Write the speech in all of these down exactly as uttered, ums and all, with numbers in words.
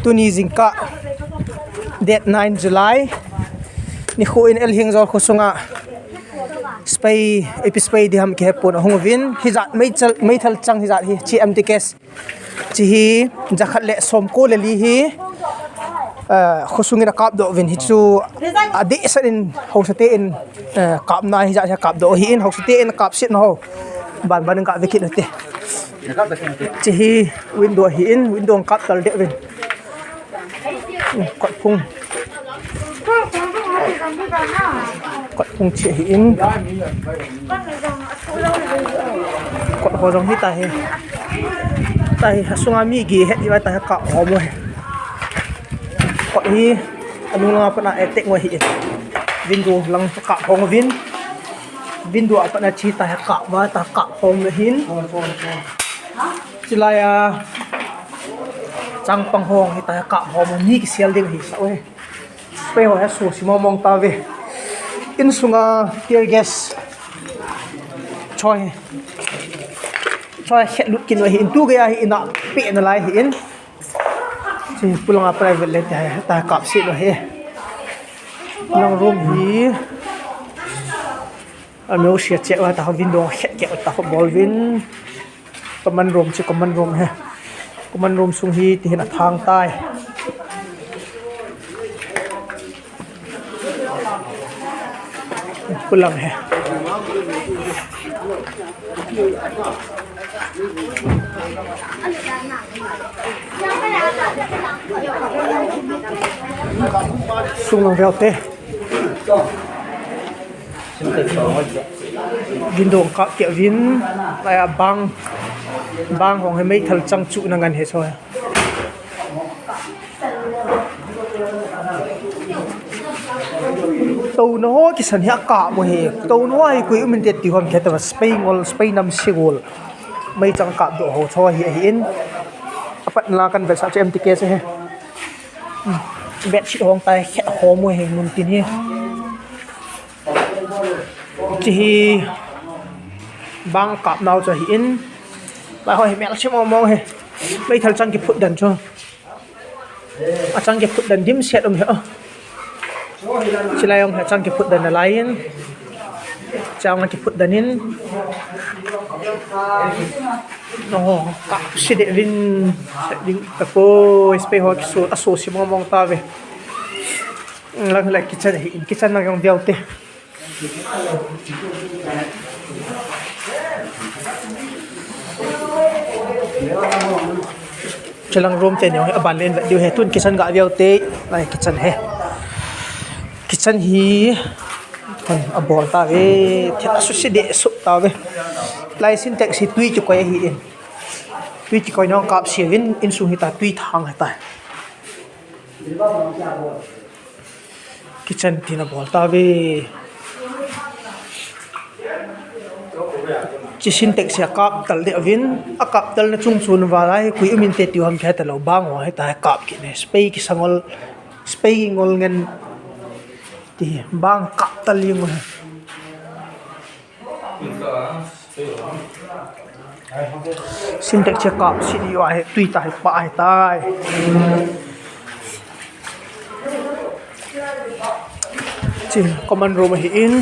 Tuni jingkah date nine July nikho in L Hengjol khosunga spei, ipi spei ding ham kihepon ahung uvin, hijat meithal, meithal chang hijat hi, chi M T K S. Chi hi jakhat le somko le li hi, eh, khosungin akapdoh uvin, hichu adehset in haosa te in, eh, kapna hijat hi akapdoh ahin, haosa te in akapset nau ho. Ban ban in kave kit ute. Chi hi window ahin, window kap tal deh uvin. Kot phung. Kot phung chi ahin. Kot ho jong hitia hi. Tua hi asunga mi gei het diu ahitai, kap hom u ahi. Kot hi anung langa pat a attack u ahin. Window lang kap hom uvin. Window a pat a chi tua hi kap uva, tua kap hom u ahin. Chulai a changpang ho hitia hi kap hom u, mi kisel ding ahi sa uve. Spei ho hi asoh si mong mong tauve. Insunga tear gas choi. Choi khet lut kit u ahin, tu gei a hi ina peh nalai ahin. Chi pulanga private le tia hi, tua hi kapset u ahi. Lang room hi. Ameu sia cheh uva tua window khet keh tua bol uvin. Common room chu common room ahi. Common room sung hi tihin athang tai. Pulang ahi. Sung lang veu te. Window kap keh uvin, laiya bang, bang hong hi meithal chang chu na ngan hi so. Touna ho kisan hi akap u ahi. Touna ho hi koi um inte ti hom khe ta, spei ngol, spei nam sigol. Meichang kapdoh ho cho hi ahin. Apat na la kan vetsah chu M T K S ahi. Bedsheet hong tua hi khet hom u ahi, mun tin hi. Chi hi bang kap nau chu ahin. Lai ho hi melchih mong mong ahi. Meithal chang kiphut dan chu. Achang kiphut dan dimset um ahi. Chulai jong hi achang kiphut dan nalai in. Chang a kiphut dan in. Oho, kapse deh uvin. Ding tapoi, spei ho kiso, asoh si mong mong tauve. Lang le kitchen ahin, kitchen lang jong veu te. Chulang room teni jong hi aban le in vet diu ahi. Tun kitchen ga veu te, lai kitchen ahi. Kitchen hi, tun abol tauve, thil asuse deh suh tauve. Lai Sintex hi tui kikoi ahin. Tui kikoi nung kapse uvin, insung hitia tui thang hitia. Kitchen tin abol tauve. Chi Sintex hi akap tal deh uvin, akap tal na chung chun vala hi koi um inte ti ham khe talou, bang ho hitia kap kit ne, spei kisa ngol, spei ngol ngen ti bang kap tal jeng u ahi. Sintex hi kapse diu ahi, tui tua hi pah ahitai. Chi common room ahin.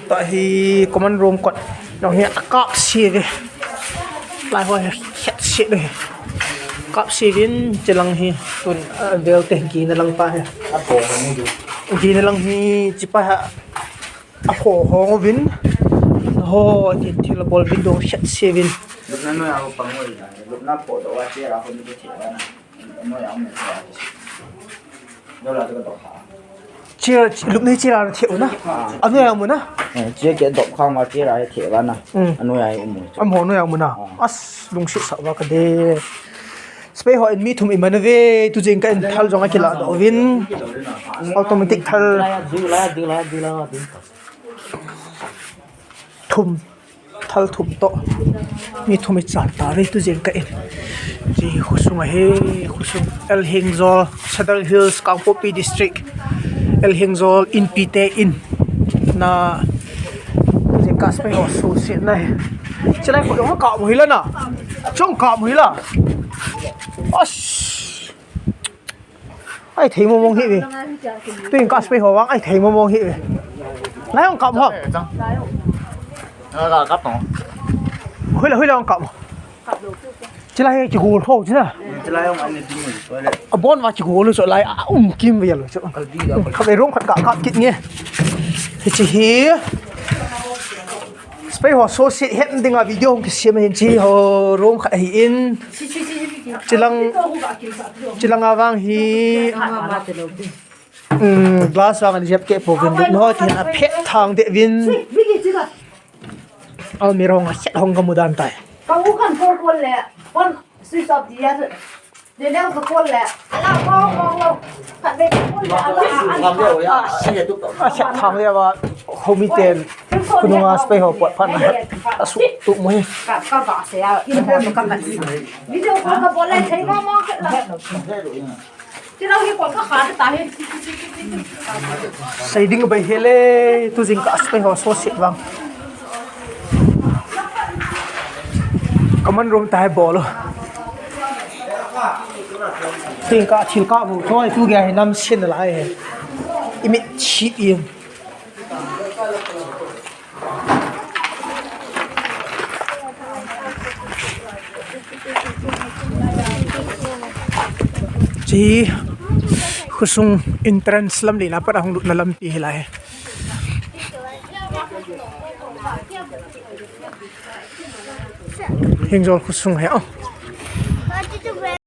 Tua hi common room kot. Jong hi akapse uve. Lai ho hi khetset uve. Kapse uvin, chulang hi tun, ah, veu te gei na lang pa hi. Gei na lang hi chi pa hi. Aho ho uvin. Ho, ti thil abol uvin, dong khetset uvin. Lupna noiya ho pang uvin. Lupna podoh a chair a ho ni thei uva na. Chair, lupna chair a thei u na. Anoiya um u na. Eh, chair kidop khang uva chair a thei uva na. Hmm. Anoiya um u. Amaho noiya um u na. Ah. As, lungset sah uva kade. Spei ho in mi thum iman uve, tu jingkah in thal jong akiladoh uvin. Automatic thal. Thum. Thal thum toh. Mi thum ichan tauve tu jingkah in. Chi khosung ahi, khosung L Hengjol, Sadar Hills, Kangpokpi District. L Hengjol Inpi te in. Na, tu jing Ka spei ho suhset na hi. Chilai kho jong kap mo hi la na. Jong kap mo hi la. Ash. Ai thei mong mong hi ve. Tuin ka spei ho vang ai thei mong mong hi ve. Lai jong kap ho. Ka kap mo. Hui la hui la jong kap mo. Chilai hi kigol ho china. Chilai jong ani ding mo le. Abon va kigol lo chu lai a um kim ve lo chu. Kal di da. Kap ve room khat ka kap kit nge. Hichi hi. Spei ho suhset het dinga video hung kisem hin chi ho room khat ahi in. Chilang, chilang a vang hi. Um, glass vang ani jep keh pouvin lut ho tin aphet thang deh vin. Almirah hong a khet hong kamu dan tai. Ka u kan call call le, phone switch off dia. Daniel ka call le. Ala ko ko ko. Ka be call le ala. A khet thang le va khomi ten. Khonunga spei ho pot phat na. Asuh tu mo hi. Ka ka ba se ya. In phone ka ba. Video call ka bol le thei mo mo khet la. Ti lo hi ko ka kha ta hi. Sei ding bai hele, tu jing ka spei ho suhset vang. Common room ta hi bol lo. Ting ka thil ka bu thoi tu gei hi nam sin lai hi. I mit chi in. Chi khosung entrance lam le na pat ahung lutna lampi hi lai. Hingjol khosung hi. Oh.